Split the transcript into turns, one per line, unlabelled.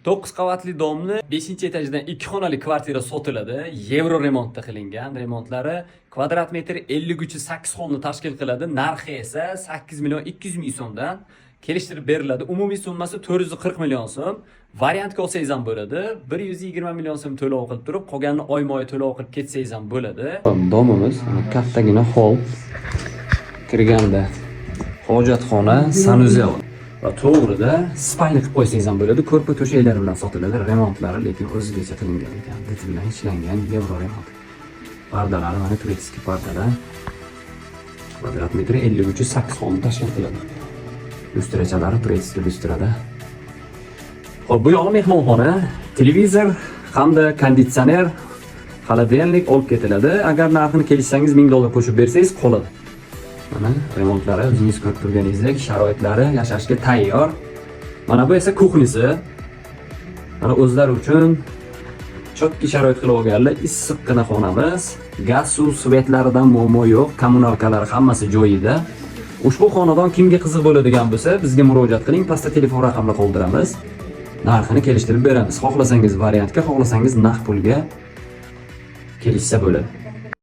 9 qavatli domni 5-etajidan 2 xonali kvartira sotiladi. Yevro remontda qilingan. Remontlari kvadrat metr 53,8 xonni tashkil qiladi. Narxi esa 8 million 200 ming so'mdan kelishtirib beriladi. Umumiy summasi 440 million so'm. Variantga olsangiz ham bo'ladi. 120 million so'm to'lov qilib turib, qolganini oyma-oy to'lov qilib ketsangiz ham bo'ladi. Domimiz kattagina hol. Kirganda hojatxona, санузел va to'g'rida спальня qilib qo'ysangiz ham bo'ladi. Ko'rpa to'shaklari bilan sotiladi. Remontlari lekin o'zigacha qilingan ekan. Did bilan ishlangan yevro remont. Pardalari mana, турецкий pardalar. Kvadrat metri 53,8 xonni tashkil qiladi. Lyustrachalari турецкий lyustrada. Xo'p, bu yog'i mehmonxona, televizor hamda konditsioner, холодильник olib ketiladi. Agar narxini kelishsangiz, 1000 dollar qo'shib bersangiz qoladi. Mana remontlari, o'zingiz ko'rib turganingizdek, sharoitlari yashashga tayyor. Mana bu esa кухня si. Mana o'zlari uchun чёткий sharoit qilib olganlar. Issiqqina xonamiz. Gaz, suv, свет laridan muammo yo'q, коммуналка lar hammasi joyida. Ushbu xonadon kimga qiziq bo'ladigan bo'lsa, bizga murojaat qiling. Pastda telefon raqamini qoldiramiz. Narxini kelishtirib beramiz. Xohlasangiz variantga, xohlasangiz naqd pulga kelishsa bo'ladi.